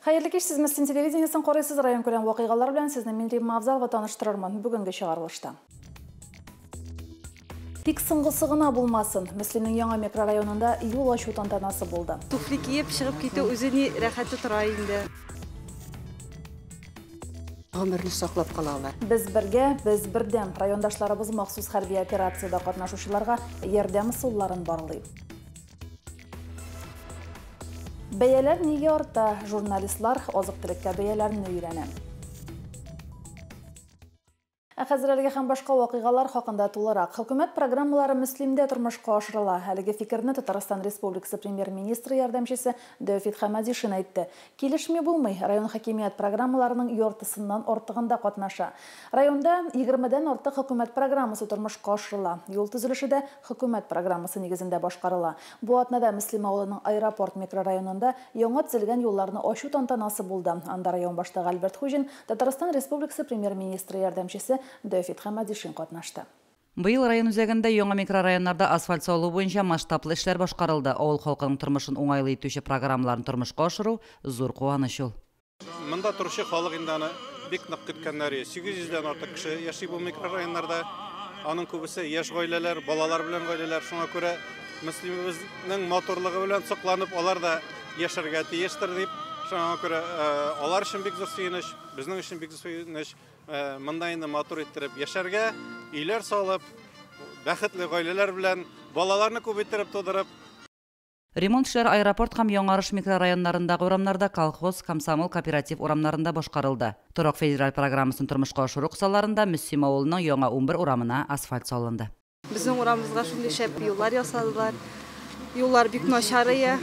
Хәерле кич, сез Мөслим телевидениесен карыйсыз. Районкүләм вакыйгалар белән сезне мин, Римма Авзалова, таныштырырмын. Бүгенге чыгарылышта. Тик соңгысы гына булмасын. Мөслимнең яңа микрорайонында юл ачу тантанасы булды. Туфли киеп чыгып китү үзе ни рәхәте тора инде. Гомерне саклап кала алар. Без бергә, без бердәм. Райондашларыбыз махсус хәрби операциядә катнашучыларга ярдәм ысулларын барлый. Бәяләр нигә арта? Журналистлар азык-төлеккә бәяләрне өйрәнә. Ә хәзер әлеге һәм башка вакыйгалар хакында тулырак. Хөкүмәт программалары Мөслимдә тормышка ашырыла. Әлеге фикерне Татарстан Республикасы премьер-министры ярдәмчесе Дәүфит Хәмәдишин әйтте. Килешми булмый, район хакимият программаларының яртысыннан артыгында катнаша. Районда 20-дән артык хөкүмәт программасы тормышка ашырыла. Юл төзелеше дә хөкүмәт программасы нигезендә башкарыла. Бу атнада Мөслим авылының Аэропорт микрорайонында яңа төзелгән юлларны ачу тантанасы булды. Анда район башлыгы Альберт Хуҗин, Татарстан Республикасы премьер-министры ярдәмчесе Дәүфит Хәмәдишин катнашты. Быел район үзәгендә яңа микрорайоннарда асфальт салу буенча масштаблы эшләр башкарылды. Авыл халкының тормышын уңайлы итүче программаларын тормышка ашыру зур куаныч ул. Монда торучы халык инде аны бик нык көткәннәр. 800дән артык кеше яши бу микрорайоннарда. Аның күбесе яшь гаиләләр, балалар белән гаиләләр. Шуңа күрә Мөслимебезнең матурлыгы белән сокланып, алар да яшәргә тиештер дип. Шуңа күрә алар өчен бик зур сөенеч, безнең өчен бик зур сөенеч. Монда инде матур иттереп яшәргә, өйләр салып, бәхетле гаиләләр белән балаларны күп иттереп тудырып. Ремонт эшләре аэропорт һәм Яңарыш микрорайоннарындагы урамнарда, Колхоз, Комсомол, Кооператив урамнарында башкарылды. Торак федераль программасын тормышка ашыру кысаларында Мөслим авылының яңа 11 урамына асфальт салынды. Безнең урамыбызга шундый шәп юллар ясадылар. Юллар бик начар ия.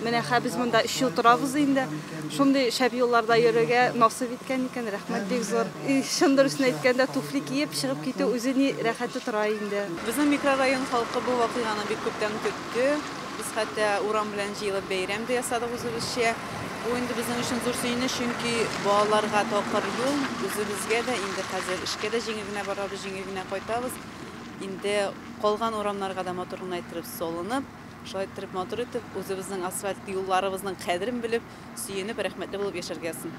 Менә хәзер без монда 3 ел торабыз инде. Шундый шәп юлларда йөрергә насыйп иткән икән, рәхмәт бик зур. Чын дөресен әйткәндә, туфли киеп чыгып китү үзе ни рәхәте тора инде. Безнең микрорайон халкы бу вакыйганы бик күптән көтте. Без хәтта урам белән җыелып бәйрәм дә ясадык үзебезчә. Бу инде безнең өчен зур сөенеч, чөнки балаларга такыр юл, үзебезгә дә инде хәзер эшкә дә җиңел генә барабыз, җиңел генә кайтабыз. Инде калган урамнарга да матур гына иттереп салынып, шулай иттереп матур итеп, үзебезнең асфальт юлларыбызның кадерен белеп, сөенеп, рәхмәтле булып яшәргә язсын.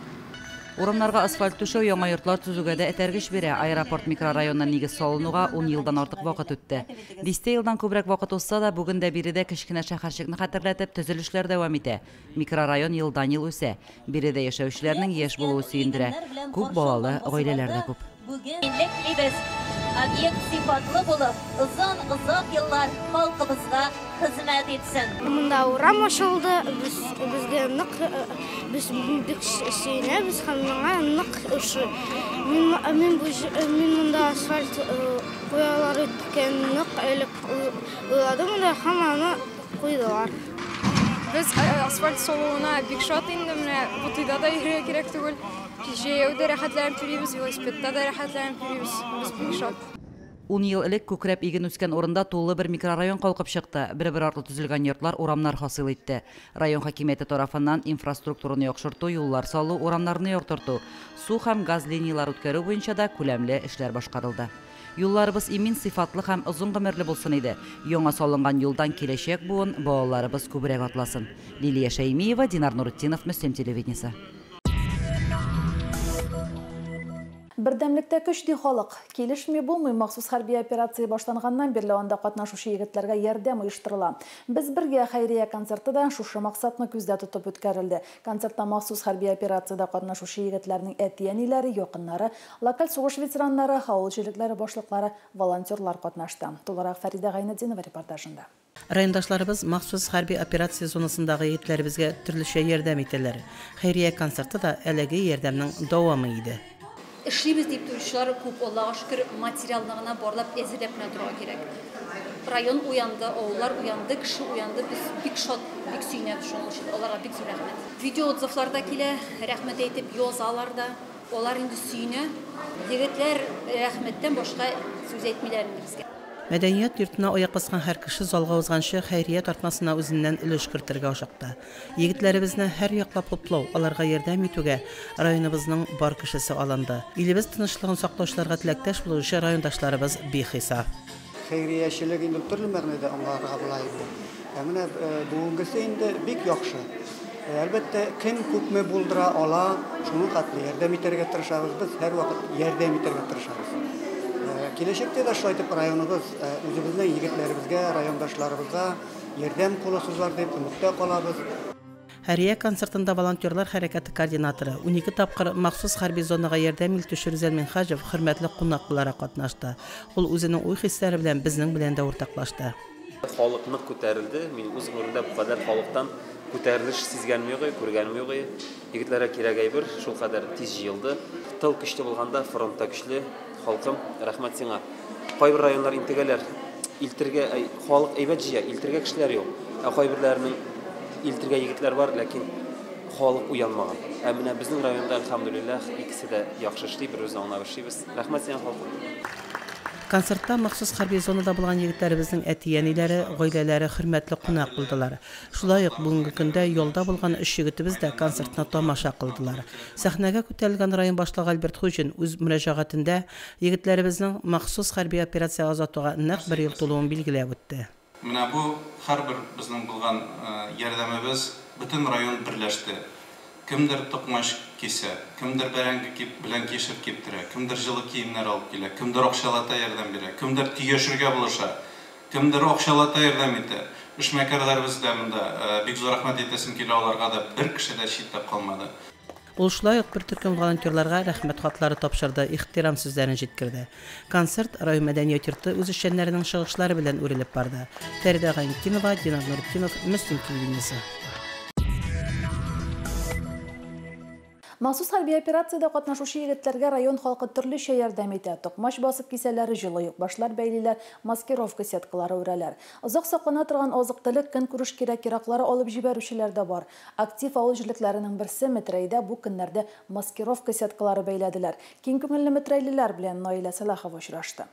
Урамнарга асфальт түшәү яңа йортлар төзүгә дә этәргеч бирә. Аэропорт микрорайонына нигез салынуга 10 елдан артык вакыт үтте. Дистә елдан күбрәк вакыт узса да, бүген дә биредә кечкенә шәһәрчекне хәтерләтеп төзелешләр дәвам итә. Микрорайон елдан-ел үсә. Биредә яшәүчеләрнең яшь булуы сөендерә. Күп балалы гаиләләр дә күп. Бүген телибез, объект сыйфатлы булып, озын-озак еллар халкыбызга хезмәт итсен. Монда урам ачылды, безгә нык, без бик сөенәбез һәм миңа нык ошый. Мин монда асфальт куялар икән, нык элек уйладым да һәм аны куйдылар. Без асфальт салуына бик шат инде, менә бутыйда да йөрергә кирәк түгел. Җәяү дә рәхәтләнеп йөрибез, велосипедта да рәхәтләнеп йөрибез. Без бик шат. 10 ел элек күкрәп иген үскән урында тулы бер микрорайон калкып чыкты. Бер-бер артлы төзелгән йортлар, урамнар хасил итте. Район хакимияте тарафыннан инфраструктураны яхшырту, юллар салу, урамнарны яктырту, су һәм газ линияләре үткәрү буенча да күләмле эшләр башкарылды. Юлларыбыз имин, сыйфатлы һәм озын гомерле булсын иде. Яңа салынган юлдан киләчәк буын балаларыбыз күбрәк атласын. Лилия Шәймиева, Динар Нуретдинов, Мөслим телевидениесе. Бердәмлектә көч ди халык. Килешми булмый, махсус хәрби операция башланганнан бирле анда катнашучы егетләргә ярдәм оештырыла. Без бергә хәйрия концерты да шушы максатны күздә тотып үткәрелде. Концертта махсус хәрби операциядә катнашучы егетләрнең әти-әниләре, якыннары, локаль сугыш ветераннары, авыл җирлекләре башлыклары, волонтерлар катнашты. Тулырак Фәридә Гайнетдинова репортажында. Райондашларыбыз махсус хәрби операция зонасындагы егетләребезгә төрлечә ярдәм итәләр. Хәйрия концерты да әлеге ярдәмнең дәвамы иде. Эшлибез дип торучылар күп, Аллага шөкер, материалны гына барлап әзерләп кенә торырга кирәк. Район уянды, авыллар уянды, кеше уянды. Без бик шат, бик сөенәбез шуның өчен. Аларга бик зур рәхмәт. Видео отзывлар да килә, рәхмәт әйтеп язалар да. Алар инде сөенә. Егетләр рәхмәттән башка сүз әйтмиләр инде безгә. Мәдәният йортына аяк баскан һәр кеше залга узганчы хәйрия тартмасына үзеннән өлеш кертергә ашыкты. Егетләребезне һәр яклап хуплау, аларга ярдәм итүгә районыбызның бар кешесе алынды. Илебез тынычлыгын саклаучыларга теләктәш булучы райондашларыбыз бихисап. Хәйриячелек инде төрле мәгънәдә аңларга була инде. Ә менә бүгенгесе инде бик яхшы. Әлбәттә, кем күпме булдыра ала, шуның хәтле ярдәм итәргә тырышабыз. Без һәрвакыт ярдәм итәргә тырышабыз. Киләчәктә дә шулай итеп районыбыз үзебезнең егетләребезгә, райондашларыбызга ярдәм кулы сузар дип өметтә калабыз. Хәрия концертында волонтерлар хәрәкәте координаторы, 12 тапкыр махсус хәрби зонага ярдәм илтүче Рүзәл Минһаҗев хөрмәтле кунак буларак катнашты. Ул үзенең уй-хисләре белән безнең белән дә уртаклашты. Халык нык күтәрелде. Мин үз гомеремдә бу кадәр халыктан күтәрелеш сизгәнем юк, күргәнем юк. Егетләргә кирәк әйбер шулкадәр тиз җыелды. Тыл көчле булганда, фронт та көчле. Халкым, рәхмәт сиңа. Кайбер районнар интегәләр. Илтергә халык әйбәт җыя, илтергә кешеләр юк. Ә кайберләренең илтергә егетләр бар, ләкин халык уянмаган. Ә менә безнең районда, әлхәмдүлилләһ, икесе дә яхшы эшли, бер-беребезне аңлап эшлибез. Рәхмәт сиңа, халкым. Концертта махсус хәрби зонада булган егетләребезнең әти-әниләре, гаиләләре хөрмәтле кунак булдылар. Шулай ук бүгенге көндә ялда булган өч егетебез дә концертны тамаша кылдылар. Сәхнәгә күтәрелгән район башлыгы Альберт Хуҗин үз мөрәҗәгатендә егетләребезнең махсус хәрби операциягә озатуга нәкъ бер ел тулуын билгеләп үтте. Менә бу һәрбер безнең булган ярдәмебез, бөтен район берләште. Кемдер токмач кисә, кемдер бәрәңге белән кишер киптерә, кемдер җылы киемнәр алып килә, кемдер акчалата ярдәм бирә, кемдер төяшергә булыша, кемдер акчалата ярдәм итә. Эшмәкәрләребез дә монда, бик зур рәхмәт әйтәсем килә аларга да, бер кеше дә читтә калмады. Ул шулай ук бер төркем волонтерларга рәхмәт хатлары тапшырды, ихтирам сүзләрен җиткерде. Концерт район мәдәният йорты үзешчәннәренең чыгышлары белән үрелеп барды. Фәридә Гайнетдинова, Динар Нуретдинов, Мөслим телевидениесе. Махсус хәрби операциядә катнашучы егетләргә район халкы төрлечә ярдәм итә. Токмач басып кисәләр, җылы юкбашлар бәйлиләр, маскировка сеткалары үрәләр. Озак саклана торган азык-төлек, көнкүреш кирәк-яраклары алып җибәрүчеләр дә бар. Актив авыл җирлекләренең берсе Метрәйдә бу көннәрдә маскировка сеткалары бәйләделәр. Киң күңелле метрәйлеләр белән Наилә Сәлахова очрашты.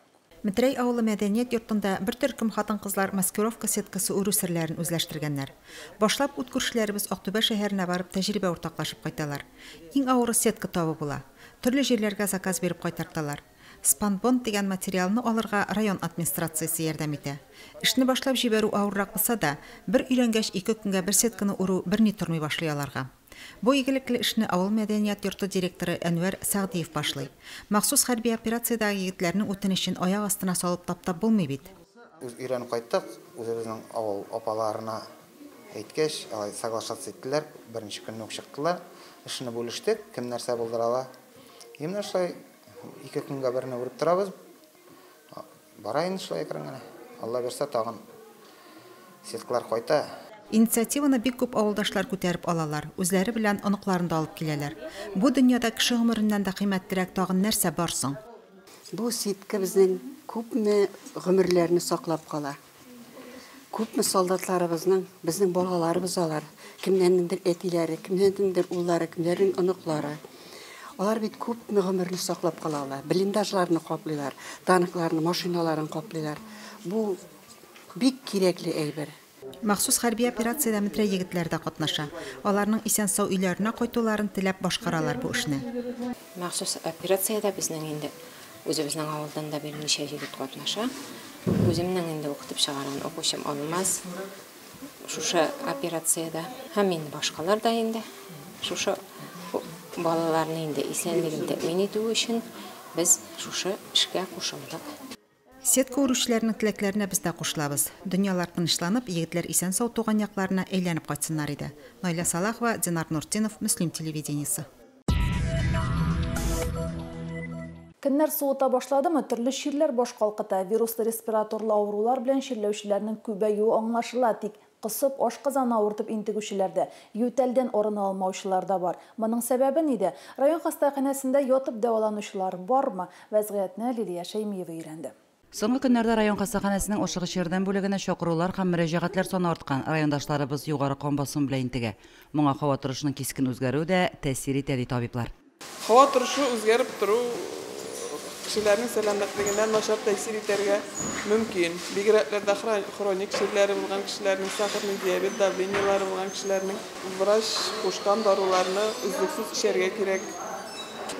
Метрәй авылы мәдәният йортында бер төркем хатын-кызлар маскировка сеткасы үрү серләрен үзләштергәннәр. Башлап ут күршеләребез Актүбә шәһәренә барып тәҗрибә уртаклашып кайталар. Иң авыры сетка табу була. Төрле җирләргә заказ биреп кайтарталар. Спанбонд дигән материалны алырга район администрациясе ярдәм итә. Эшне башлап җибәрү авыррак булса да, бер өйрәнгәч ике көнгә бер сетканы үрү берни тормый башлый аларга. Бу игелекле эшне авыл мәдәният йорты директоры Әнвәр Сәгъдиев башлый. Махсус хәрби операциядәге егетләрнең үтенечен аяк астына салып таптап булмый бит. Үз өйрәнеп кайттык, үзебезнең авыл апаларына әйткәч, алай соглашаться иттеләр, беренче көнне үк чыктылар. Эшне бүлештек, кем нәрсә булдыра ала. Менә шулай ике көнгә берне үреп торабыз. Бара инде шулай әкрен генә. Алла бирсә, тагын сеткалар кайта. Инициативаны бик күп авылдашлар күтәреп алалар, үзләре белән оныкларын да алып киләләр. Бу дөньяда кеше гомереннән дә кыйммәтрәк тагын нәрсә бар соң? Бу сетка безнең күпме гомерләрне саклап кала. Күпме солдатларыбызның, безнең балаларыбыз алар, кемнәрнеңдер әтиләре, кемнәрнеңдер уллары, кемнәрнең оныклары. Алар бит күпме гомерне саклап кала ала. Блиндажларны каплыйлар, танкларны, машиналарын каплыйлар. Бу бик кирәкле әйбер. Махсус хәрби операциядә Метрәй егетләре дә катнаша. Аларның исән-сау өйләренә кайтуларын теләп башкаралар бу эшне. Махсус операциядә безнең инде үзебезнең авылдан да берничә егет катнаша. Үземнең инде укытып чыгарган укучым Алмаз шушы операциядә һәм инде башкалар да инде шушы балаларны инде исәнлеген тәэмин итү өчен без шушы эшкә кушылдык. Сетка үрүчеләрнең теләкләренә без дә кушылабыз. Дөньялар тынычланып, егетләр исән-сау туган якларына әйләнеп кайтсыннар иде. Наилә Салахова, Динар Нуртдинов, Мөслим телевидениесе. Көннәр суыта башладымы, төрле чирләр баш калкыта. Вируслы респираторлы авырулар белән чирләүчеләрнең күбәюе аңлашыла, тик кысып, ашказаны авыртып интегүчеләр дә, ютәлдән арына алмаучылар да бар. Моның сәбәбе нидә? Район хастаханәсендә ятып дәваланучылар бармы? Вәзгыятьне Лилия Шәймиева өйрәнде. Соңгы көннәрдә район хастаханәсенең ашыгыч ярдәм бүлегенә чакырулар һәм мөрәҗәгатьләр саны арткан. Райондашларыбыз югары кан басымы белән интегә. Моңа һава торышының кискен үзгәрүе дә тәэсир итә, ди табиблар. Һава торышы үзгәреп тору кешеләрнең сәламәтлегенә начар тәэсир итәргә мөмкин. Бигрәкләр дә хроник чирләре булган кешеләрнең, сахарный диабет, давлениелары булган кешеләрнең врач кушкан даруларны өзлексез эчәргә кирәк.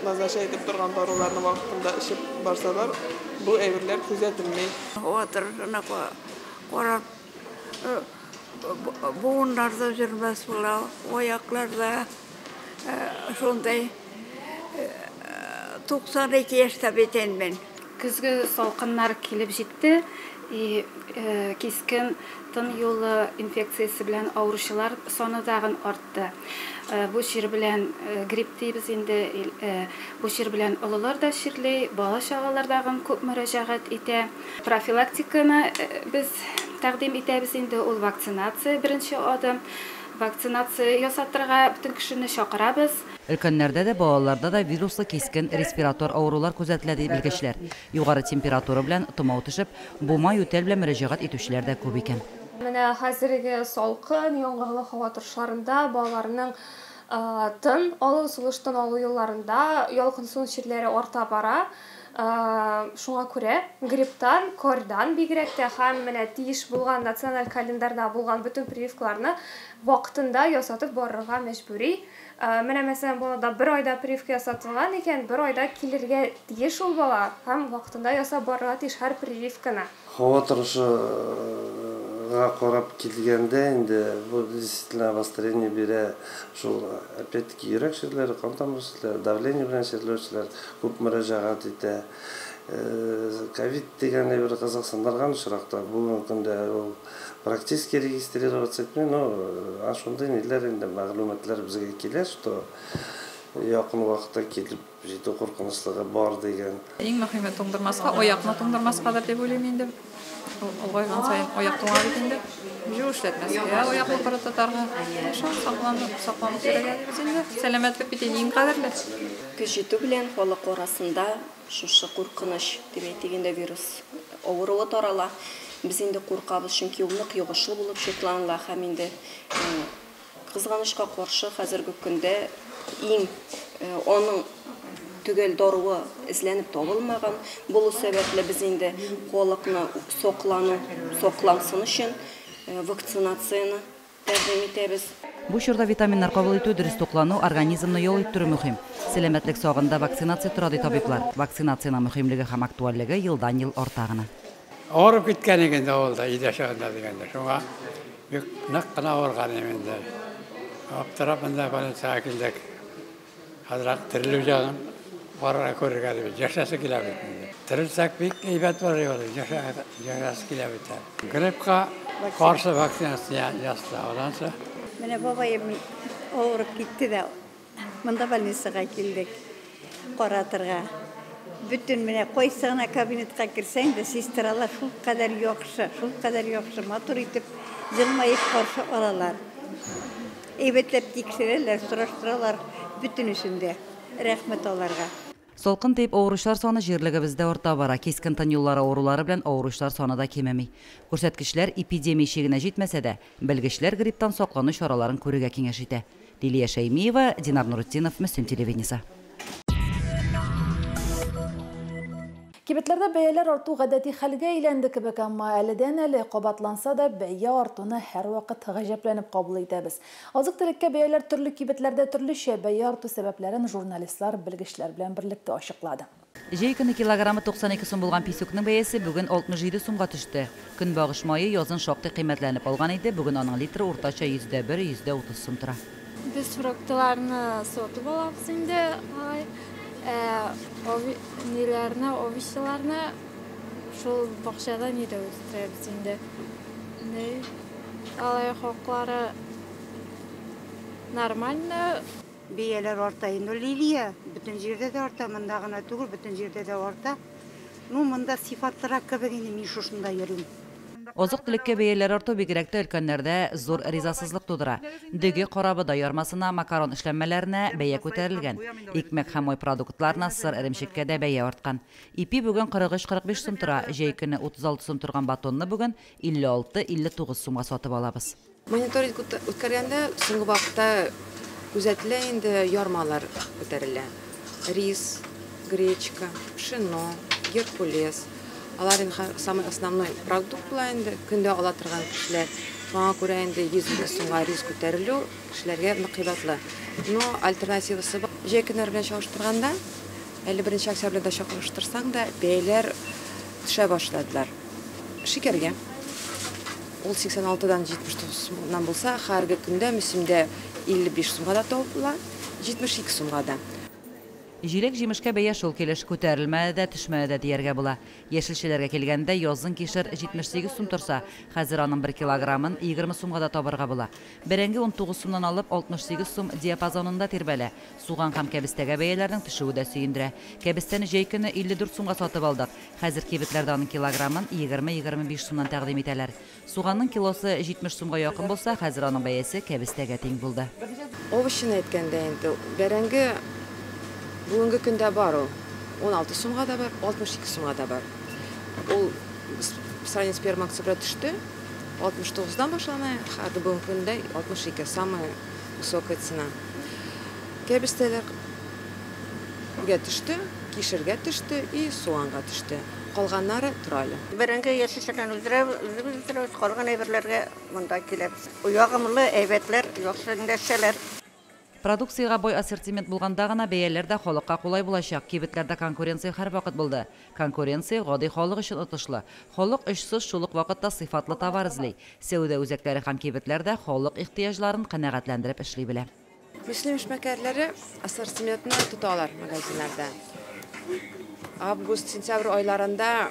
Назнача итеп торган даруларны вакытында эчеп барсалар, бу әйберләр күзәтелми. Һава торышына карап, Буыннар да өзелмәс була, аяклар да шундай. 92 яшьтә бит инде мин. Көзге салкыннар килеп җитте. Кискен тын юлы инфекциясе белән авыручылар саны тагын артты. Бу чир белән грипп дибез инде, бу чир белән олылар да чирли, бала-чагалар тагын күп мөрәҗәгать итә. Профилактиканы без тәкъдим итәбез инде, ул вакцинация беренче адым. Вакцинация ясатырга бөтен кешене чакырабыз. Өлкәннәрдә дә, балаларда да вируслы кискен респиратор авырулар күзәтелә, ди белгечләр. Югары температура белән томау төшеп, бума ютәл белән мөрәҗәгать итүчеләр дә күп икән. Менә хәзерге салкын, яңгырлы һава торышларында балаларның тын алу, сулыш тын алу юлларында ялкынсыну чирләре арта бара. Шуңа күрә грипптан, кордан бигрәк тә һәм менә тиеш булган националь календарьда булган бөтен прививкаларны вакытында ясатып барырга мәҗбүри. Менә мәсәлән, балада бер айда прививка ясатылган икән, бер айда килергә тиеш ул бала һәм вакытында ясап барырга тиеш һәр прививканы. Һава торышыга карап килгәндә инде бу действительно обострение бирә. Шул опять-таки йөрәк чирләре, кан тамыр чирләре, давление белән чирләүчеләр күп мөрәҗәгать итә. Ковид дигән әйбер кызыксындырган очракта бүгенге көндә ул практически регистрироваться итми, но шундый ниләр инде мәгълүматлар безгә килә, что якын вакытта килеп җитү куркынычлыгы бар дигән. Иң мөһиме туңдырмаска, аякны туңдырмаскадыр дип уйлыйм инде. Олгайган саен аяк туңа бит инде. Җу эшләтмәскә, аякны коры тотарга. Шул сакланып йөрергә дибез инде. Сәламәтлек бит иң кадерле. Көз җитү белән халык арасында шушы куркыныч дип әйтик инде вирус авыруы тарала. Без инде куркабыз, чөнки ул нык йогышлы булып шикланыла һәм инде кызганычка каршы хәзерге көндә иң аның төгәл даруы эзләнеп табылмаган булу сәбәпле без инде халыкны саклансын өчен вакцинацияне тәкъдим итәбез. Бу чорда витаминнар кабул итү, дөрес туклану, организмны ял иттерү мөһим. Сәламәтлек сагында вакцинация тора, ди табиблар. Вакцинациянең мөһимлеге һәм актуальлеге елдан-ел арта гына. Авырып киткән инде авылда, өйдә чагында дигәндә. Шуңа бик нык кына авырган инде. Аптырап монда больницага килдек. Хәзер терелү ягын барырга күрергә дип, яшәсе килә бит инде. Терелсәк бик әйбәт булыр иде, яшәсе килә бит. Гриппка каршы вакцинация ясала. Менә бабаем авырып китте дә, монда больницага килдек каратырга. Бөтен менә кайсы гына кабинетка керсәң дә, сестралар шул кадәр яхшы, шул кадәр яхшы, матур итеп җылмаеп каршы алалар. Әйбәтләп тикшерәләр, сораштыралар бөтенесен дә. Рәхмәт аларга. Салкын тиеп авыручылар саны җирлегебездә арта бара. Кискен тын юллары авырулары белән авыручылар саны да кимеми. Күрсәткечләр эпидемия чигенә җитмәсә дә, белгечләр грипптан саклану чараларын күрергә киңәш итә. Лилия Шәймиева, Динар Нурутдинов, Мөслим телевидениесе. Кибетләрдә бәяләр арту гадәти хәлгә әйләнде кебек, әмма әледән-әле кабатланса да бәя артуны һәрвакыт гаҗәпләнеп кабул итәбез. Азык-төлеккә бәяләр төрле кибетләрдә төрлечә, бәя арту сәбәпләрен журналистлар белгечләр белән берлектә ачыклады. Җәй көне килограммы 92 сум булган писүкнең бәясе бүген 67 сумга төште. Көнбагыш мае язын шактый кыйммәтләнеп алган иде, бүген аның литры уртача 1,1-1,30 сум тора. Без фруктыларны сатып алабыз инде, ниләрне, овощиларны шул бакчада нидә үстерәбез инде. Алай хаклары нормально. Бәяләр арта инде, Лилия, бөтен җирдә дә арта, монда гына түгел, бөтен җирдә дә арта. Ну, монда сыйфатлырак кебек инде, мин шушында йөрим. Азык-төлеккә бәяләр арту бигрәк тә өлкәннәрдә зур ризасызлык тудыра. Дөге карабодай ярмасына, макарон эшләнмәләренә бәя күтәрелгән. Икмәк һәм май продуктларына, сыр эремчеккә дә бәя арткан. Ипи бүген 43-45 сум тора, җәй көне 36 сум торган батонны бүген 56-59 сумга сатып алабыз. Мониторинг үткәргәндә соңгы вакытта күзәтелә инде ярмалар күтәрелә. Рис, гречка, пшено, геркулес. Алар инде самый основной продукт була инде, көндә ала торган кешеләр. Шуңа күрә инде 100 сумга рис күтәрелү кешеләргә нык кыйбатлы. Но альтернативасы бар. Җәй көннәре белән чагыштырганда, әле беренче октябрьдә чагыштырсаң да, бәяләр төшә башладылар. Шикәргә Ул 86-дан 79 сумнан булса, хәзерге көндә Мөслимдә 55 сумга да табыла, 72 сумга да. Җиләк-җимешкә бәя шул килеш күтәрелмәде дә, төшмәде дә дияргә була. Яшелчәләргә килгәндә, язын кишер 78 сум торса, хәзер аның 1 килограммын 20 сумга да табарга була. Бәрәңге 19 сумнан алып 68 сум диапазонында тирбәлә. Суган һәм кәбестәгә бәяләрнең төшүе дә сөендерә. Кәбестәне җәй көне 54 сумга сатып алдык. Хәзер кибетләрдә аның килограммын 20-25 сумнан тәкъдим итәләр. Суганның килосы 70 сумга якын булса, хәзер аның бәясе кәбестәгә тиң булды. Овощны әйткәндә инде, бәрәңге бүгенге көндә бар ул. 16 сумга да бар, 62 сумга да бар. Ул по сравнению с 1 октября төште, 69-дан башлана, хәзер бүгенге көндә 62, самая высокая цена. Кәбестәләргә төште, кишергә төште и суганга төште. Калганнары тора әле. Бәрәңге яшелчәләрне үстерәбез, калган әйберләргә монда киләбез. Ягымлы әйбәтләр, яхшы нәрсәләр. Продукциягә бай ассортимент булганда гына бәяләр дә халыкка кулай булачак. Кибетләрдә конкуренция һәрвакыт булды. Конкуренция гади халык өчен отышлы. Халык очсыз шул ук вакытта сыйфатлы товар эзли. Сәүдә үзәкләре һәм кибетләр дә халык ихтыяҗларын канәгатьләндереп эшли белә. Мөслим эшмәкәрләре ассортиментны тоталар магазиннарда. Август, сентябрь айларында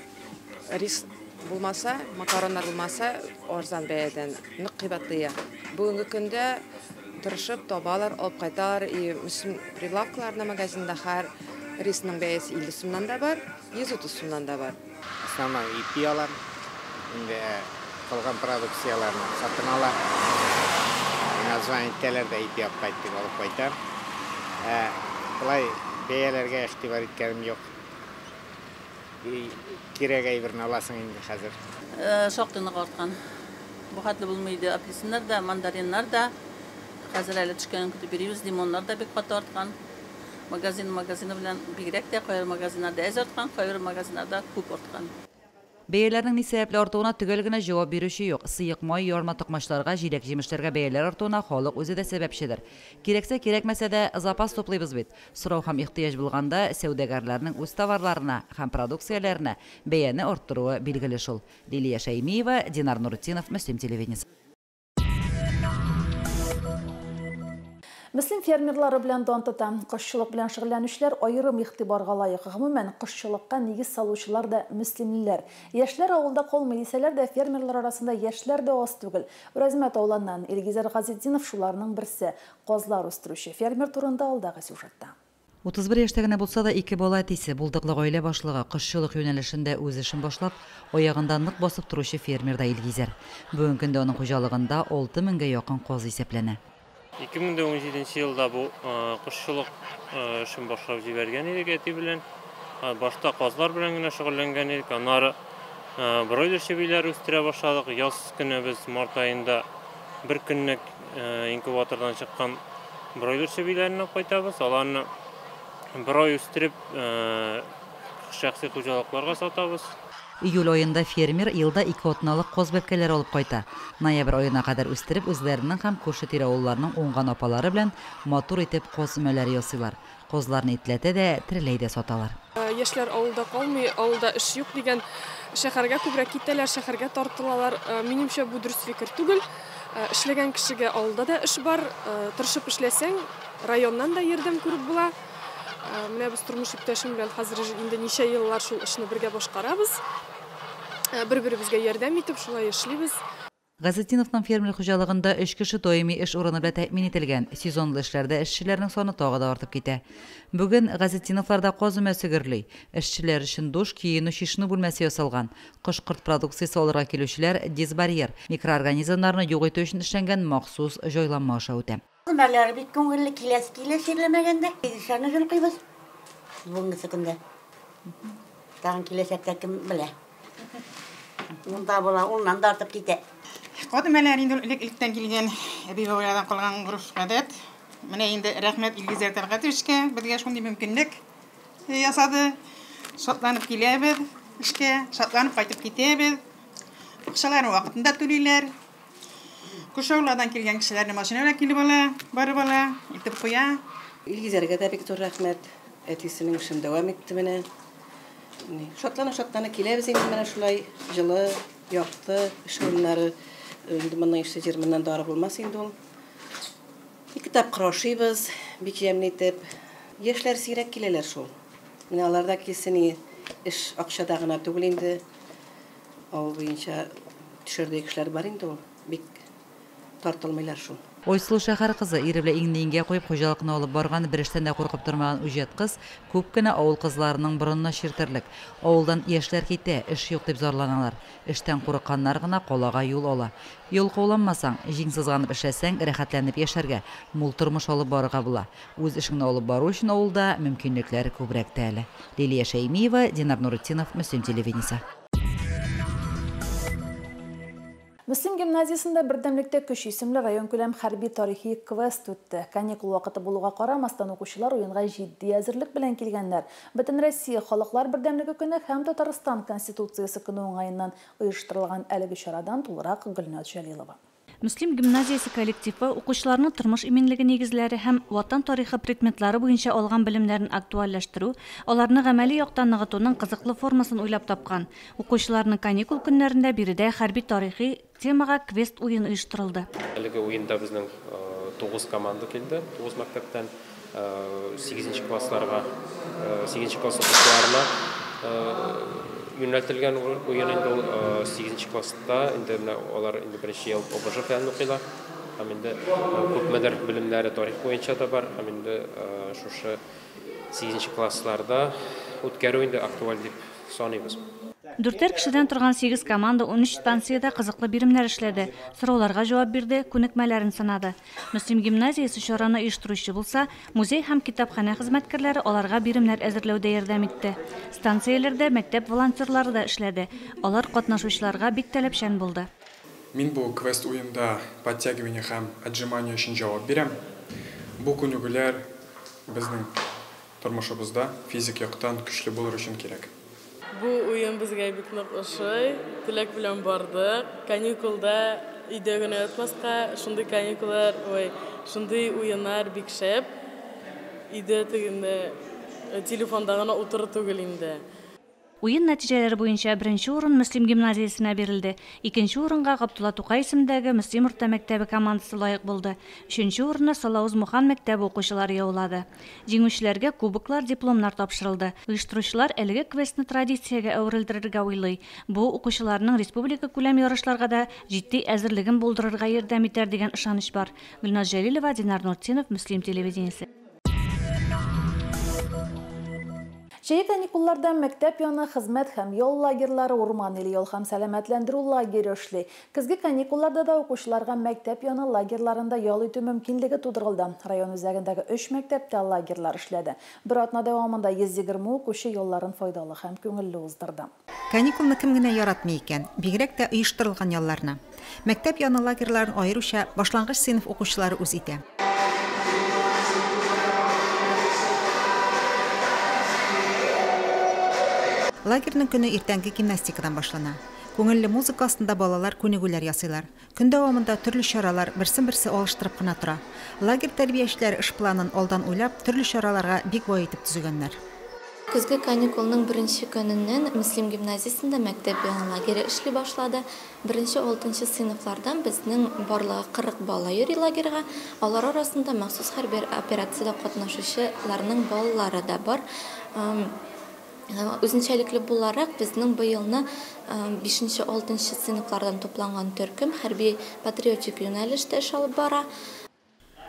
рис булмаса, макароннар булмаса, арзан бәядән нык кыйбатлыя. Бүгенге көндә тырышып табалар, алып кайталар. И Мөслим прилавкаларында, магазинда һәр рисның бәясе 50 сумнан да бар, 130 сумнан да бар. Основной ипи алам, инде калган продукцияларны сатын алам. Миңа звонить итәләр дә ипи алып кайт дип алып кайтам. Болай бәяләргә игътибар иткәнем юк. Кирәк әйберне аласың инде хәзер. Шактый нык арткан. Бу хәтле булмый иде. Апельсиннар да, мандариннар да. Хәзер әле төшкәнен көтеп йөрибез. Лимоннар да бик каты арткан. Магазин магазины белән бигрәк тә кайбер магазиннарда әз арткан, кайбер магазиннарда күп арткан. Бәяләрнең ни сәбәпле артуына төгәл генә җавап бирүче юк. Сыек май, ярма токмачларга, җиләк-җимешләргә бәяләр артуына халык үзе дә сәбәпчедер. Кирәксә, кирәкмәсә дә запас туплыйбыз бит. Сорау һәм ихтыяҗ булганда сәүдәгәрләрнең үз товарларына һәм продукцияләренә бәяне арттыруы билгеле шул. Лилия Шәймиева, Динар Нуртдинов, Мөслим телевидениесе. Мөслим фермерлары белән дан тота. Кошчылык белән шөгыльләнүчеләр аерым игътибарга лаек. Гомумән, кошчылыкка нигез салучылар да мөслимлеләр. Яшьләр авылда калмый дисәләр дә, фермерлар арасында яшьләр дә аз түгел. Үрәзмәт авылыннан Илгизәр Газетдинов шуларның берсе. Казлар үстерүче фермер турында алдагы сюжетта. 31 яшьтә генә булса да ике бала әтисе, булдыклы гаилә башлыгы, кошчылык юнәлешендә үз эшен башлап, аягында нык басып торучы фермер да Илгизәр. Бүгенге көндә аның хуҗалыгында 6000гә якын каз исәпләнә. 2017 елда бу кошчылык эшен башлап җибәргән идек әти белән. Башта казлар белән генә шөгыльләнгән идек, аннары бройлер чебиләре үстерә башладык. Яз көне без март аенда бер көнлек инкубатордан чыккан бройлер чебиләрен алып кайтабыз. Аларны бер ай үстереп шәхси хуҗалыкларга сатабыз. Июль аенда фермер елда 2 атналык каз бәбкәләре алып кайта. Ноябрь аена кадәр үстереп, үзләренең һәм күрше-тирә авылларының уңган апалары белән матур итеп каз өмәләре ясыйлар. Казларны итләтә дә, тереләй дә саталар. Яшьләр авылда калмый, авылда эш юк дигән шәһәргә күбрәк китәләр, шәһәргә тартылалар. Минемчә, бу дөрес фикер түгел. Эшләгән кешегә авылда да эш бар. Тырышып эшләсәң, районнан да ярдәм күреп була. Менә без тормыш иптәшем белән хәзер инде ничә еллар шул эшне бергә башкарабыз. Бер-беребезгә ярдәм итеп шулай эшлибез. Газетдиновның фермер хуҗалыгында 3 кеше даими эш урыны белән тәэмин ителгән. Сезонлы эшләрдә эшчеләрнең саны тагы да артып китә. Бүген Газетдиновларда каз өмәсе гөрли. Эшчеләр өчен душ, киенү, чишенү бүлмәсе ясалган. Кош-корт продукциясе алырга килүчеләр дезбарьер, микроорганизмнарны юк итү өчен эшләнгән махсус җайланма аша үтә. Өмәләр бик күңелле, киләсе килә чирләмәгәндә. Эшне җылкыйбыз. Бүгенге көндә. Тагын киләчәктә кем белә. Унда була, уннан да артып китә. Каз өмәләре инде элек-электән килгән әби-бабайлардан калган гореф-гадәт. Менә инде рәхмәт Илгизәр Тәлгатовичка, безгә шундый мөмкинлек ясады. Шатланып киләбез эшкә, шатланып кайтып китәбез. Акчаларын вакытында түлиләр. Күрше авыллардан килгән кешеләрне машина белән килеп ала, барып ала, илтеп куя. Илгизәргә дә бик зур рәхмәт. Әтисенең эшен дәвам итте менә. Шатлана-шатлана киләбез инде менә шулай җылы, якты эш урыннары. Инде монның ише җир моннан да ары булмас инде ул. Ике тапкыр ашыйбыз, бик җәмле итеп. Яшьләр сирәк киләләр шул. Менә алар да килсен, эш акчада гына түгел инде. Авыл буенча төшәрдәй кешеләр бар инде ул. Бик тартылмыйлар шул. Ойсылу шәһәр кызы ире белән иңне иңгә куеп хуҗалыкны алып барган, бер эштән дә куркып тормаган үҗәт кыз күп кенә авыл кызларының борынына чиртерлек. Авылдан яшьләр китә, эш юк дип зарланалар. Эштән курыкканнар гына калага юл ала. Ялкауланмасаң, җиң сызганып эшләсәң, рәхәтләнеп яшәргә, мул тормыш алып барырга була. Үз эшеңне алып бару өчен авылда мөмкинлекләр күбрәк тә әле. Лилия Шәймиева, Динар Нуретдинов, Мөслим телевидениесе. Мөслим гимназиясендә Бердәмлектә көч исемле районкүләм хәрби тарихи квест үтте. Каникул вакыты булуга карамастан укучылар уенга җитди әзерлек белән килгәннәр. Бөтенроссия халыклар бердәмлеге көне һәм Татарстан Конституциясе көне уңаеннан оештырылган әлеге чарадан тулырак Гөлназ Җәлилова. Мөслим гимназиясе коллективы укучыларның тормыш иминлеге нигезләре һәм ватан тарихы предметлары буенча алган белемнәрен актуальләштерү, аларны гамәли яктан ныгытуның кызыклы формасын уйлап тапкан. Укучыларның каникул көннәрендә биредә хәрби тарихи темага квест уен оештырылды. Әлеге уенда безнең 9 команда килде, 9 мәктәптән 8 классларга, 8 класс укучыларына юнәлтелгән уен инде ул 8 класста, инде менә алар инде беренче ел ОБЖ фәнен укыйлар. Һәм инде күпмедер белемнәре тарих буенча да бар, һәм инде шушы 8 классларда үткәрү инде актуаль дип саныйбыз. Дүртәр кешедән торган 8 команда 13 станциядә кызыклы биремнәр эшләде, сорауларга җавап бирде, күнекмәләрен сынады. Мөслим гимназиясе чараны оештыручы булса, музей һәм китапханә хезмәткәрләре аларга биремнәр әзерләүдә ярдәм итте. Станцияләрдә мәктәп волонтерлары да эшләде. Алар катнашучыларга бик таләпчән булды. Мин бу квест уенда подтягивание һәм отжимание өчен җавап бирәм. Бу күнегүләр безнең тормышыбызда физик яктан көчле булыр өчен кирәк. Бу уен безгә бик нык ошый, теләк белән бардык. Каникулда өйдә генә ятмаска, шундый каникуллар, ой, шундый уеннар бик шәп. Өйдә тегендә телефонда гына утыру түгел инде. Уен нәтиҗәләре буенча беренче урын Мөслим гимназиясенә бирелде. Икенче урынга Габдулла Тукай исемендәге Мөслим урта мәктәбе командасы лаек булды. Өченче урынны Салауз Мухан мәктәбе укучылары яулады. Җиңүчеләргә кубоклар, дипломнар тапшырылды. Оештыручылар әлеге квестны традициягә әверелдерергә уйлый. Бу укучыларның республика күләм ярышларга да җитди әзерлеген булдырырга ярдәм итәр дигән ышаныч бар. Гөлназ Җәлилова, Динар Нуртдинов, Мөслим телевидениесе. Җәйге каникулларда мәктәп яны хезмәт һәм ял лагерьлары, урман иле ял һәм сәламәтләндерү лагере эшли. Көзге каникулларда да укучыларга мәктәп яны лагерьларында ял итү мөмкинлеге тудырылды. Район үзәгендәге 3 мәктәптә лагерьлар эшләде. Бер атна дәвамында 120 укучы ялларын файдалы һәм күңелле уздырды. Каникулны кем генә яратмый икән, бигрәк тә оештырылган ялларны. Мәктәп яны лагерьларын аеруча башлангыч сыйныф укучылары үз итә. Лагерьның көне иртәнге гимнастикадан башлана. Күңелле музыка астында балалар күнегүләр ясыйлар. Көн дәвамында төрле чаралар берсен-берсе алыштырып кына тора. Лагерь тәрбиячеләре эш планын алдан уйлап, төрле чараларга бик бай итеп төзегәннәр. Көзге каникулның беренче көненнән Мөслим гимназиясендә мәктәп яны лагере эшли башлады. Беренче алтынчы сыйныфлардан безнең барлыгы 40 бала йөри лагерьга. Алар арасында махсус хәрби операциядә катнашучыларның балалары да бар. Үзенчәлекле буларак безнең быелны 5-6 сыйныфлардан тупланган төркем хәрби патриотик юнәлештә эш алып бара.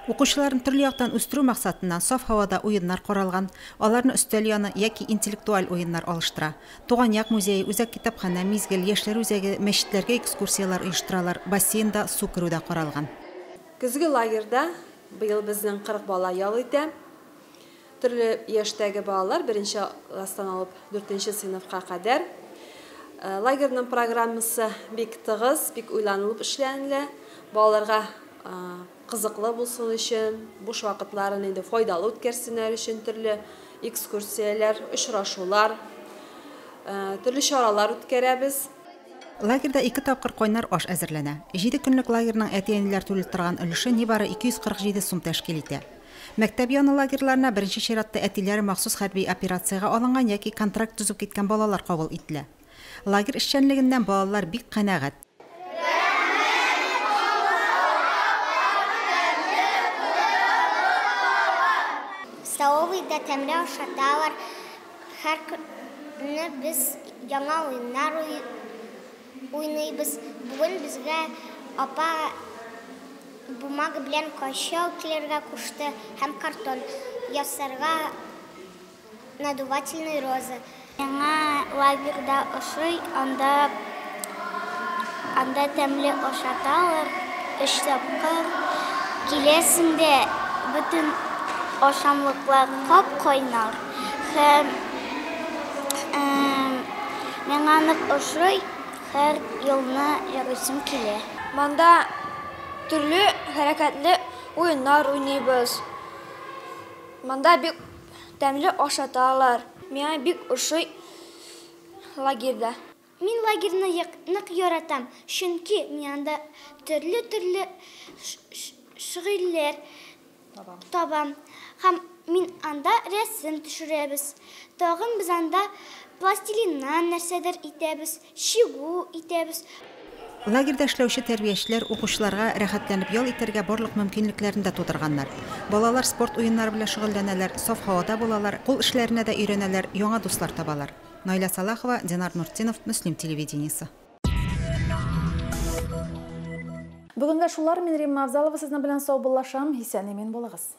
Укучыларын төрле яктан үстерү максатыннан саф һавада уеннар каралган, аларны өстәл яны яки интеллектуаль уеннар алыштыра. Туган як музее, үзәк китапханә, мизгел, яшьләр үзәге, мәчетләргә экскурсияләр оештыралар, бассейнда су керү дә каралган. Көзге лагерьда быел безнең 40 бала ял итә. Төрле яшьтәге балалар беренче класстан алып 4нче сыйныфка кадәр. Лагерьның программасы бик тыгыз, бик уйланылып эшләнелә. Балаларга кызыклы булсын өчен, буш вакытларын инде файдалы үткәрсеннәр өчен төрле экскурсияләр, очрашулар, төрле чаралар үткәрәбез. Лагерьда 2 тапкыр кайнар аш әзерләнә. 7 көнлек лагерьның әти-әниләр түли торган өлеше нибары 247 сум тәшкил итә. Мәктәп яны лагерьларына беренче чиратта әтиләре махсус хәрби операциягә алынган яки контракт төзеп киткән балалар кабул ителә. Лагерь эшчәнлегеннән балалар бик канәгать. Бик тә тәмле ашаталар. Һәр көнне без яңа уеннар уйныйбыз. Бүген безгә апа бумага белән кайчы алып килергә кушты һәм картон ясарга надувательный роза. Миңа лагерьда ошый, анда анда тәмле ашаталар, өч тапкыр. Киләсең дә бөтен ашамлыклар кап-кайнар һәм миңа нык ошый, һәр елны йөрисем килә. Монда төрле хәрәкәтле уеннар уйныйбыз. Монда бик тәмле ашаталар. Миңа бик ошый лагерьда. Мин лагерьны нык яратам, чөнки мин анда төрле-төрле шөгыльләр табам. Һәм мин анда рәсем төшерәбез. Тагын без анда пластилиннан нәрсәдер итәбез, чигү итәбез. Лагерьда эшләүче тәрбиячеләр укучыларга рәхәтләнеп ял итәргә барлык мөмкинлекләрне дә тудырганнар. Балалар спорт уеннары белән шөгыльләнәләр, саф һавада булалар, кул эшләренә дә өйрәнәләр, яңа дуслар табалар. Наилә Салахова, Динар Нуртдинов, Мөслим телевидениесе. Бүгенгә шулар. Мин Римма Авзалова сезнең белән саубуллашам. Исән-имин булыгыз.